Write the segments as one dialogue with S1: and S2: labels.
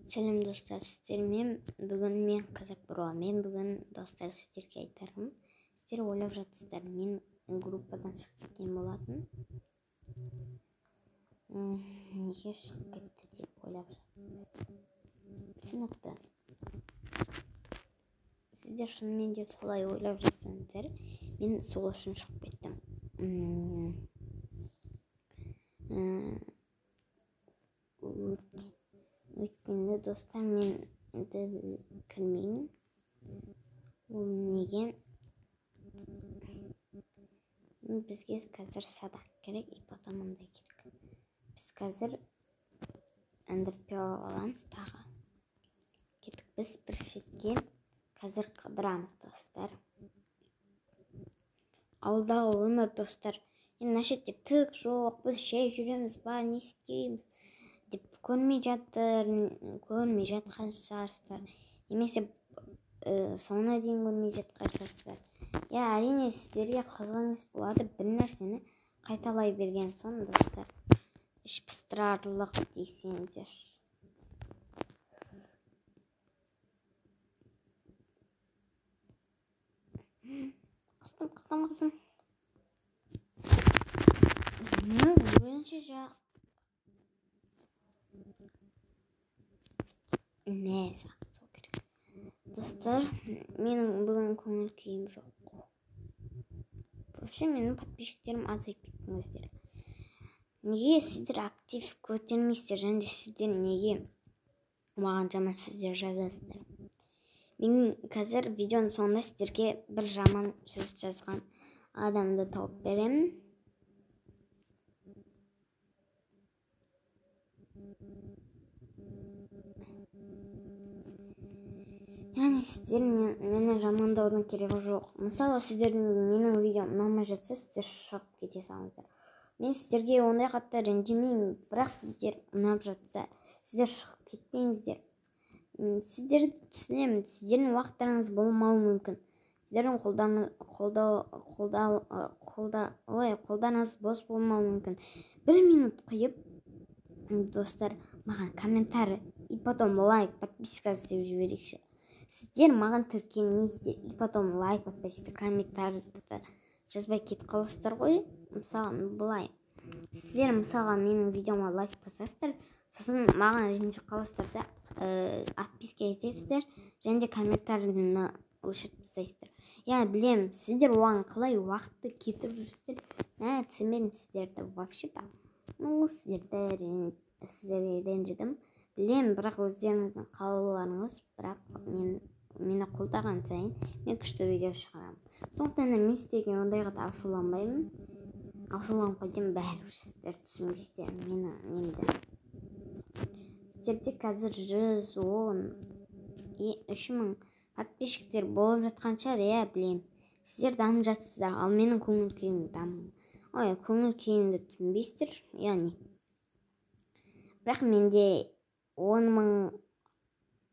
S1: Сәлем достар, сіздермен бүгін мен Қазақ Бро. Мен бүгін достар сіздерге айтарым. Сіздер ойлап жатсыздар, мен группадан шығып кеткен болатын. Неге шығып кетті деп ойлап жатсыздар. Түсінікті. Сіздер шынымен де солай ойлап жатсаңыздар, мен сол үшін шығып кеттім. Өйткені достар, мен енді кірмеймін. Ол неге? Бізге қазір садақ керек, и потом мындай керек. Біз қазір эндерперл аламыз тағы. Кеттік біз бір шетке. Қазір қыдырамыз достар. Ауылдағы өмір достар. Енді мына шетте түк жоқ, біз жай жүреміз ба, не істейміз деп көрмей жатыр, көрмей жатқан шығарсыздар. Немесе соңына дейін көрмей жатқан шығарсыздар. Иә, әрине сіздерге қызық емес болады бір нәрсені қайталай берген соң достар. Іш пыстырарлық десеңдер. Қыстым, қыстым, қыстым. Бірінші жақ. Сол керек. Достар, менің бүгін көңіл күйім жоқ. Вообще менің подписчиктерім азайып кеттіңіздер. Неге сіздер актив көтермейсіздер және де сіздер неге маған жаман сөздер жазасыздар? Мен қазір видеоның соңында сіздерге бір жаман сөз жазған адамды тауып беремін. Яғни сіздер мені жамандаудың керегі жоқ. Мысалы, сіздердің менің видеом ұнамай жатса, сіздер шығып кете салыңыздар. Мен сіздерге ондай қатты ренжімеймін, бірақ сіздер ұнап жатса, сіздер шығып кетпеңіздер. Сіздерді түсінемін, сіздердің уақыттарыңыз болмауы мүмкін. Сіздердің қолдарыңыз бос болмауы мүмкін. Бір минут қиып, достар, маған комментарий и потом лайк, подписка істеп жіберейікші. Сіздер маған тіркелмейсіздер, и потом лайк баспайсыздар, комментарийді жазбай кетіп қаласыздар ғой. Мысалы, былай. Сіздер мысалға менің видеома лайк басасыздар, сосын маған ренжіп қаласыздар да, отписка етесіздер, және де комментарийні өшіріп тастайсыздар. Иә, білемін, сіздер оған қалай уақытты кетіріп жүрсіздер, түсінбедім сіздерді вообще-то. Ну, сіздерге ренжідім. Білемін, бірақ өздеріңіздің қалауларыңыз, бірақ мені қолдаған сайын мен күшті видео шығарамын. Сондықтан да мен сіздерге ондай қатты ашуланбаймын. Ашуланып қайтемін, бәрібір сіздер түсінбейсіздер мені немді. Сіздерде қазір 113 мың подписчиктер болып жатқан шығар, иә, білемін. Сіздер дамып жатсыздар, ал менің көңіл күйім ой, көңіл күйімді түсінбейсіздер, яғни. Бірақ менде 10 мың,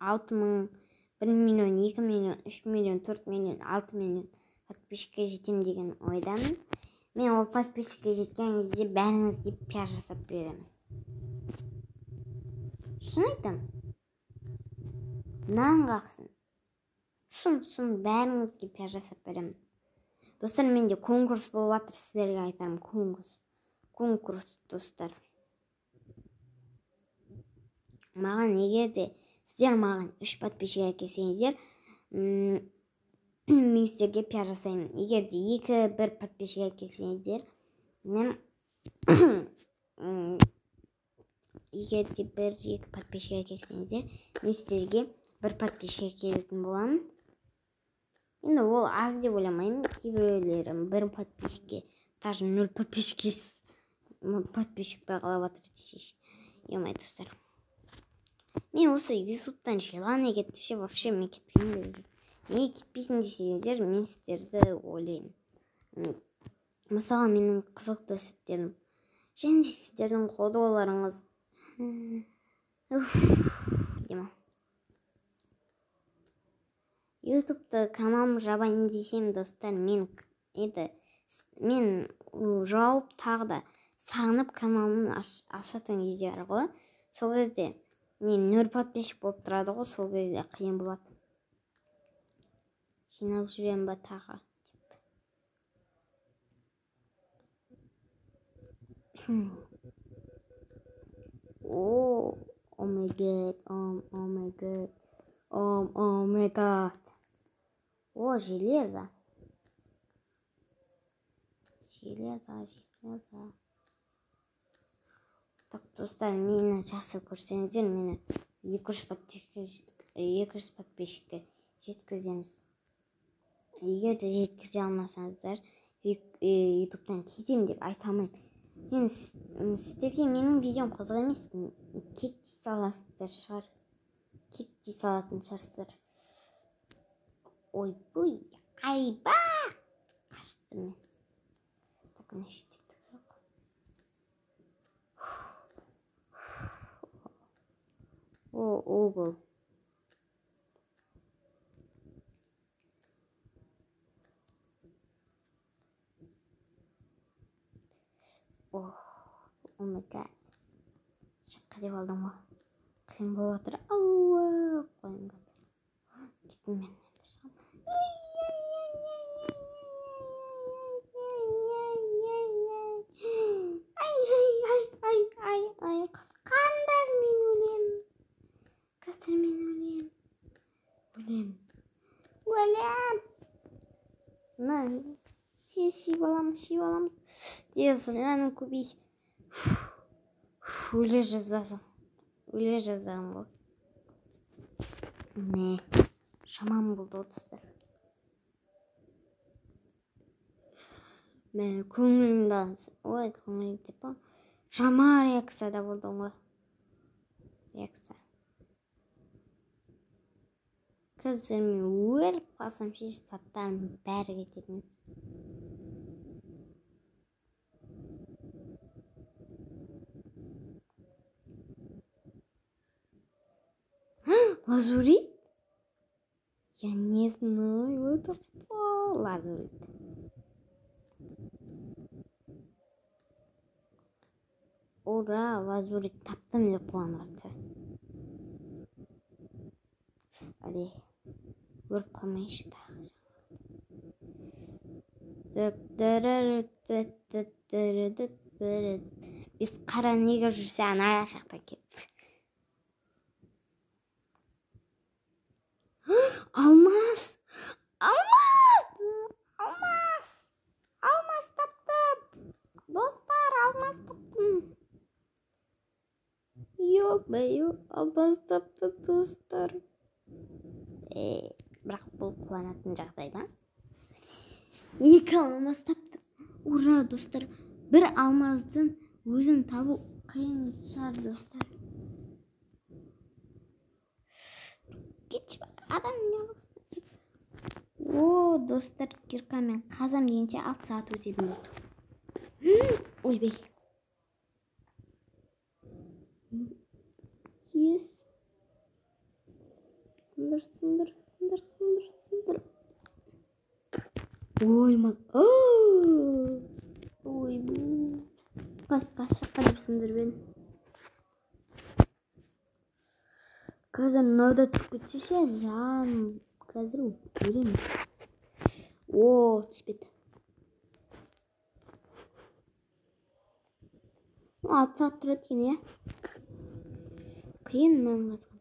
S1: 6 мың, 1 миллион, 2 миллион, 3 миллион, 4 миллион, 6 миллион подписчикке жетем деген ойдамын. Мен ол подписчикке жеткен кезде бәріңізге пиар жасап беремін. Шын айтам. Нан қақсын. Шын бәріңізге пиар жасап беремін. Достар, менде конкурс болып жатыр, сіздерге айтарым конкурс. Конкурс, достар. Маған егер де сіздер маған 3 подписчик әкелсеңіздер, мен сіздерге пиар жасаймын. Егер де 2-1 подписчик әкелсеңіздер, мен егер де 1-2 подписчик әкелсеңіздер, мен сіздерге 1 подписчик әкелетін боламын. Енді ол аз деп ойламаймын. Кейбіреулері 1 подписчикке, даже 0 подписчикке подписчикті қалап жатыр десейші. Ё-моё, достар. Мен осы Ютубтан желание кетті ше, вообще мен кеткім келмейді. Неге кетпейсің десеңіздер, мен сіздерді ойлаймын. Мысалы, менің қызықты сәттерім және де сіздердің қолдауларыңыз. Демал. Ютубты каналым жабайын десем, достар, мен енді мен жауып тағы да сағынып каналымды ашатын кездер ғой. Сол кезде Не, 0 подписчик болып тұрады ғой, сол кезде қиын болады. Жинап жүремін ба тағы деп. О, oh my god, oh my god, oh my god. О, железо. Железо, железо. Так, достар, мені жақсы көрсеңіздер, мені 200 подписчикке жеткіземіз. Егер де жеткізе алмасаңыздар, ютубтан кетемін деп айта алмаймын. Мен сіздерге менің видеом қызық емес, кет дей саласыздар шығар. Кет дей салатын шығарсыздар. Ойбуй, айба! Қаштым мен. Так, мына жерде жоқ. О, угол. Oh my god. Шаққа деп алдым ғой. Қиын болып жатыр. Ауа, қойым қазір. Кеттім мен. Ай, ай, ай, ай, ай, ай, құтқарыңдар, мен өлем. Қазір мен өлем. Өлем. Өлем. На, тез жиып аламыз, жиып аламыз. Тез, жаным көбей. Өле жаздадым. Өле жаздадым ғой. Мә, жаман болды ғой, достар. Мә, көңілімді, ой, көңілім деп па. Жаман реакцияда болдым ғой. Реакция. Қазір мен өліп қалсам ше, заттарым бәрі кететін. Лазурит? Я не знаю, это что? Лазурит. Ура, лазурит таптым деп қуанып жатса. Әбе, өліп қалмайыншы тағы. Біз қара неге жүрсе, ана жақта кетіп. Алмас! Алмас! Алмас! Алмас таптым! Достар, алмас таптым! Ё-моё, алмас таптым, достар. Бірақ бұл қуанатын жағдай ма? 2 алмас таптым. Ура, достар! Бір алмаздың өзін табу қиын шығар, достар. Кетші бар, адам не қылсын? О, достар, киркамен қазам дегенше 6 сағат өтетін болды. Ойбай. Тез. Сындыр, сындыр, сындыр, сындыр, сындыр. Ой, ойбу. Қас, қас, шаққа деп сындырып едім. Қазір мынау да түсіп кетсе ше, жан, қазір өлемін. О, түспеді. 6 сағат тұрады екен, иә? Қиын мынаны қазған.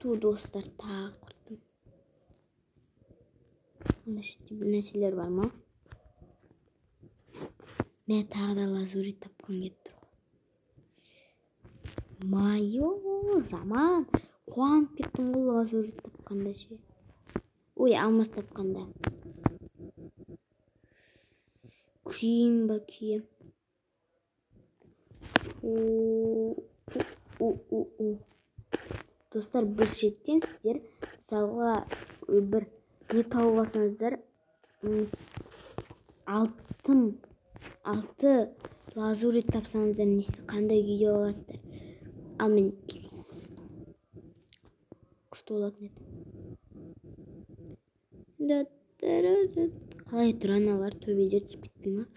S1: Ту, достар, тағы құрттым. Анда шетте бір нәрселер бар ма? Мә, тағы да лазурит тапқым келіп тұр ғой. Майо, жаман. Қуанып кеттім ғой лазурит тапқанда ше. Ой, алмас тапқанда. Күйем ба, күйем. О. Достар, бір шеттен сіздер мысалға бір не тауып алсаңыздар, 6 лазурит тапсаңыздар, қандай күйде аласыздар? Ал мен Күшті болатын еді. Қалай тұр аналар, төбеде түсіп кетпей ма?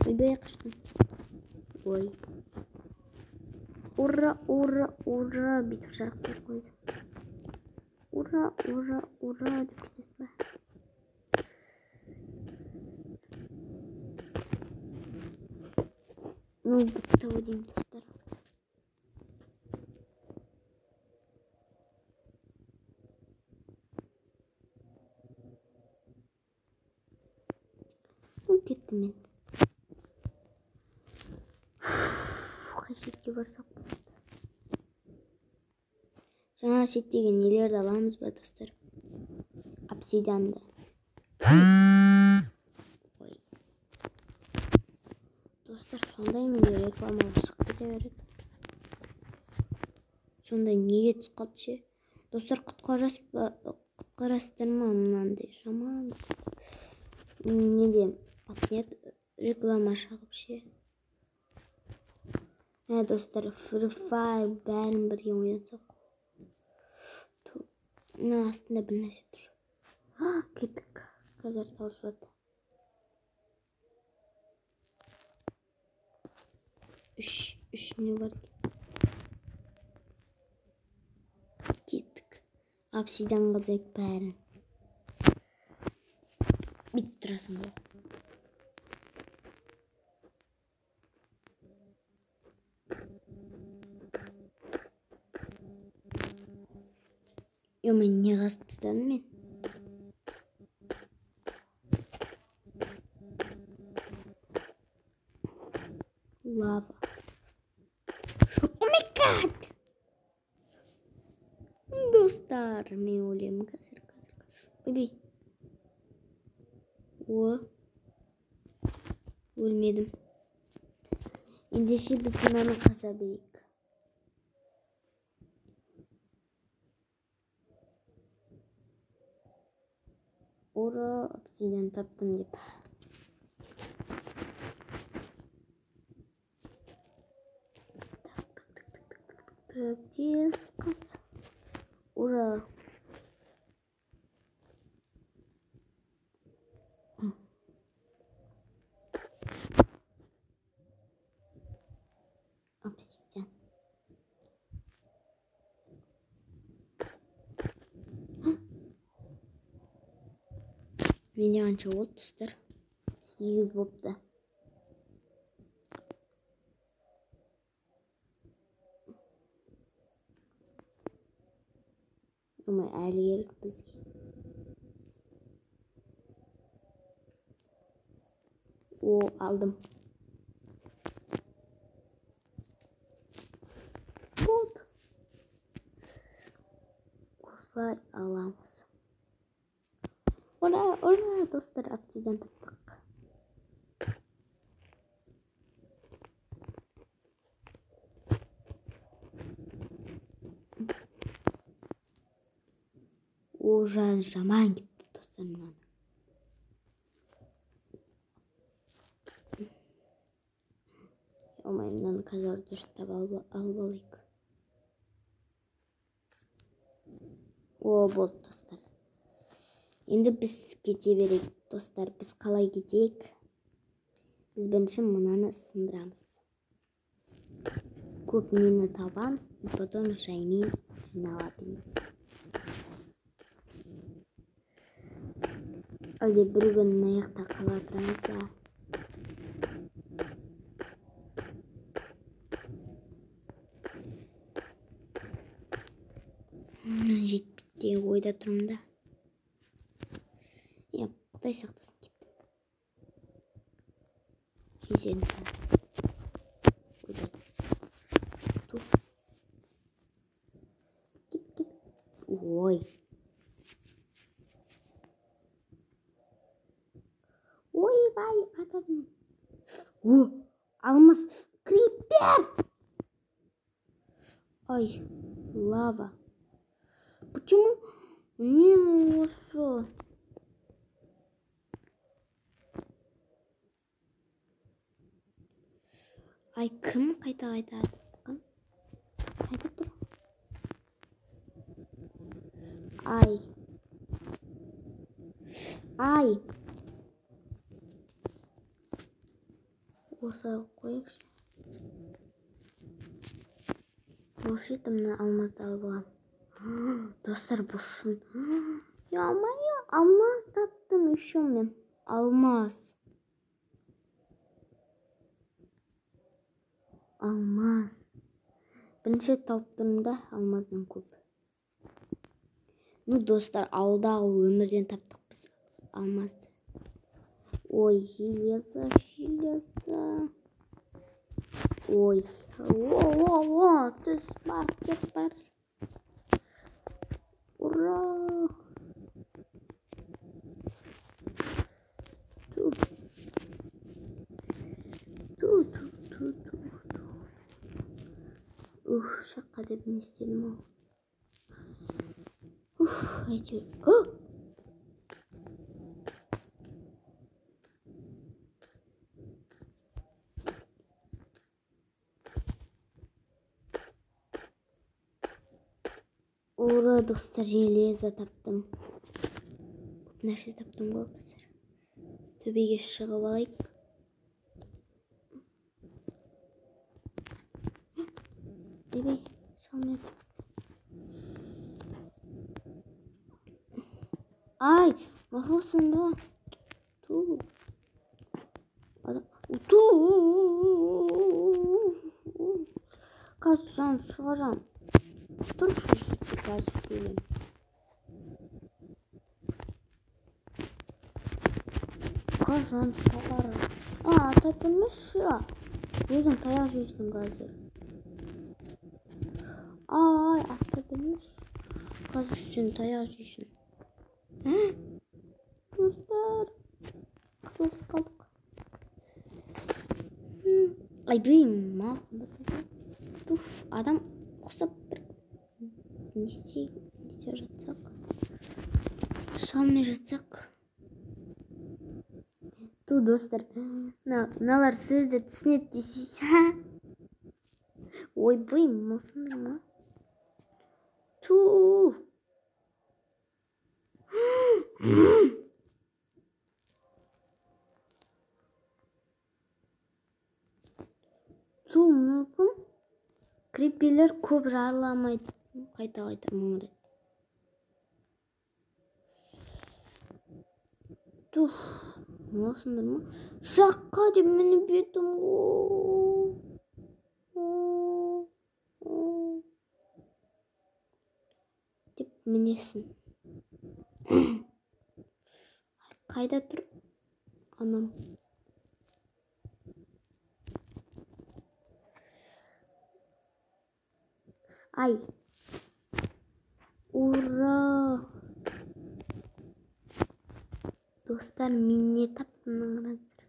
S1: Ойбай, қашқан. Ой. Ура, ура, ура, бүйтіп жарық қойды. Ура, ура, ура деп кетесіз ба? Ну, бітті ау деймін, достар. Ну, кеттім мен. Қай шетке барсақ болады? Жаңа шеттегі нелерді аламыз ба, достар? Обсидианды. Ой. Достар, сондай менде рекламалар шығып кете береді. Сондай неге түсіп қалды ше? Достар, құтқарасыздар ма мынандай жаман неде нет реклама шығып ше? Достар, Free Fire бәрін бірге ойнасақ. Мына астында бір нәрсе тұр. Кеттік. Қазір таусылады. Үш не бар екен? Кеттік. Обсидианға дейік бәрін. Бүйтіп тұрасың ғой. Ё-моё, не қазып тастадым мен? Лава. О май гад! Достар, мен өлемін қазір, қазір. Ойбай. О. Өлмедім. Ендеше біз мынаны қаза берейік. Ура, обсидиан таптым деп. Так, тез қыз. Ура. Обсидиан. Менде қанша болды, достар? 8 болыпты. Омай, әлі керек бізге. О, алдым. Болды. Осылай аламыз. Ура, ура, достар, обсидиан таптық. О, жан жаман кетті, достар, мынаны. Омай, мынаны қазір дұрыстап алып алайық. О, болды, достар. Енді біз кете берейік, достар. Біз қалай кетейік? Біз бірінші мынаны сындырамыз. Көп нені табамыз, и потом жаймен жинала берейік. Әлде бір күн мына жақта қала тұрамыз ба? Жетпейді деген ойда тұрмын да. Құдай сақтасын, кеттім. Жетемін. Ойбай. Ту. Кет, кет. Ой. Ойбай, атадым. О, алмаз крипер! Ай, лава. Почему не осы? Ай, кім қайта-қайта атып? Қайда тұр? Ай. Ай. Осылай қояйықшы. Вообще-то мына алмазды алып аламын. Достар, бұршын. Ё-моё, алмаз таптым еще мен. Алмаз. Алмаз. Бірінші рет тауып тұрмын да, алмаздан көп. Ну, достар, ауылдағы өмірден таптық біз алмазды. Ой, железо, железо. Ой, о, түс бар, кет бар. Ура! Ту. Ту, ту, ту, ту. Ух, шаққа деп не істедім ау. Ух, әйтеуір. Ура, достар, железо таптым. Көп нәрсе таптым ғой қазір. Төбеге шығып алайық. Ойбай, шыға алмай жатырмын. Ай, мақұлсың ба? Ту. Ту. Қазір жан шығарам. Тұршы, қазір келемін. Қазір жан шығарам. А, тап білмеші. Өзің таяқ жейсің қазір. Ай, ата білмеш. Қазір сен таяқ жейсің. Достар, қысылысып қалдық. Айбей, малсың ба? Туф, адам құсап бір не істеп жатсақ, шыға алмай жатсақ. Ту, достар, мыналар сөзді түсінеді десейші. Ойбай, малсыңдар ма? Ту. Ту, мынау кім? Криперлер көп жарыламайды. Қайта-қайта мың рет. Туф, малсыңдар ма? Жаққа деп мініп едім ғой. Деп мінесің. Қайда тұр анам? Ай. Ура! Достар, мен не таптым қараңыздар.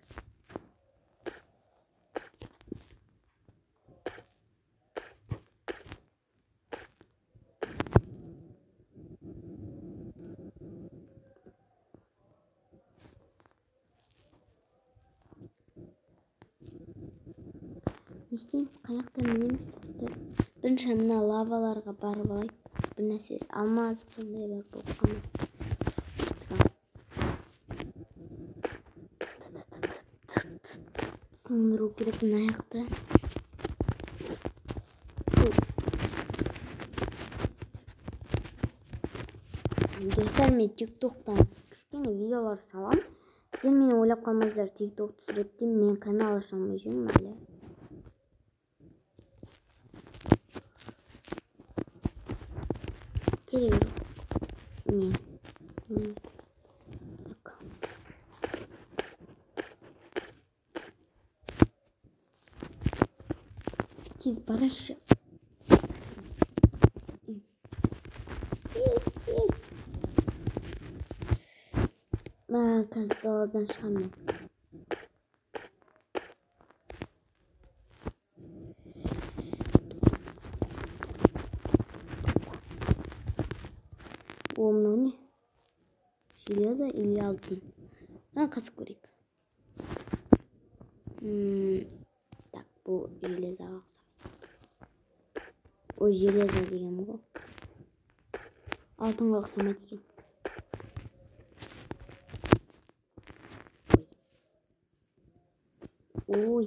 S1: Не істейміз, қаяқта мінеміз, достар? Бірінші мына лаваларға барып алайық. Бір нәрсе алмаз сондайлар болып қалмасын. Сындыру керек мына аяқты. Достар, мен TikTok'тан кішкене видеолар салам. Сіздер мені ойлап қалмаңыздар, TikTok түсіреді деп, мен канал аша алмай жүрмін әлі. Керек жоқ. Не. Так. Тез барайықшы. Тез, тез. Қазір даладан шығамын мен. О, мынау не? Железо или алтын? Қазып көрейік. Так, бұл железоға ұқсамайды. Ой, железо деген ғой. Алтынға ұқсамайды екен. Ой.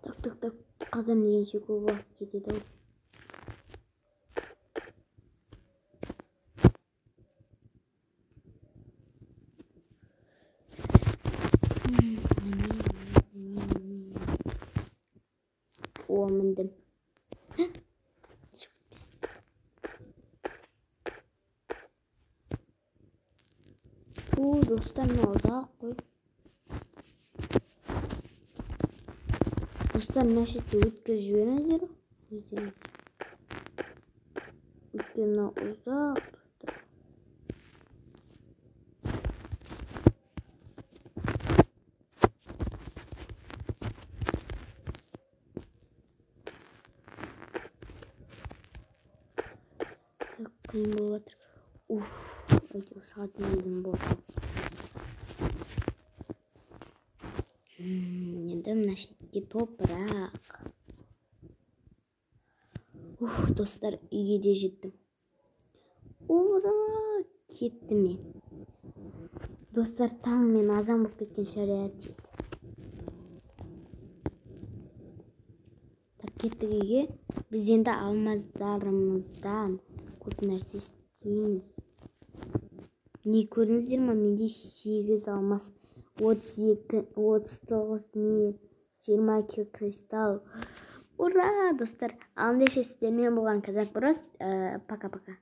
S1: Так, так, так. Қазам дегенше көп уақыт кетеді ау. О, міндім. О, достар, мына ұзақ қой. Достар, мына шетті өткізіп жіберіңіздер. Өздеріңіз. Өйткені мынау ұзақ, достар. Так, қиын болып жатыр. Уф, әйтеуір шығатын кезім болды. Енді мына шетке топырақ. Уф, достар, үйге де жеттім. Ура, кеттім мен. Достар, таңмен азан болып кеткен шығар, иә, тез. Так, кеттік үйге. Біз енді алмаздарымыздан көп нәрсе істейміз. Не көрдіңіздер ма? Менде 8 алмаз, 32, 39, не, 22 кристалл. Ура, достар! Ал ендеше сіздермен болған Казак Брос. Пока-пока.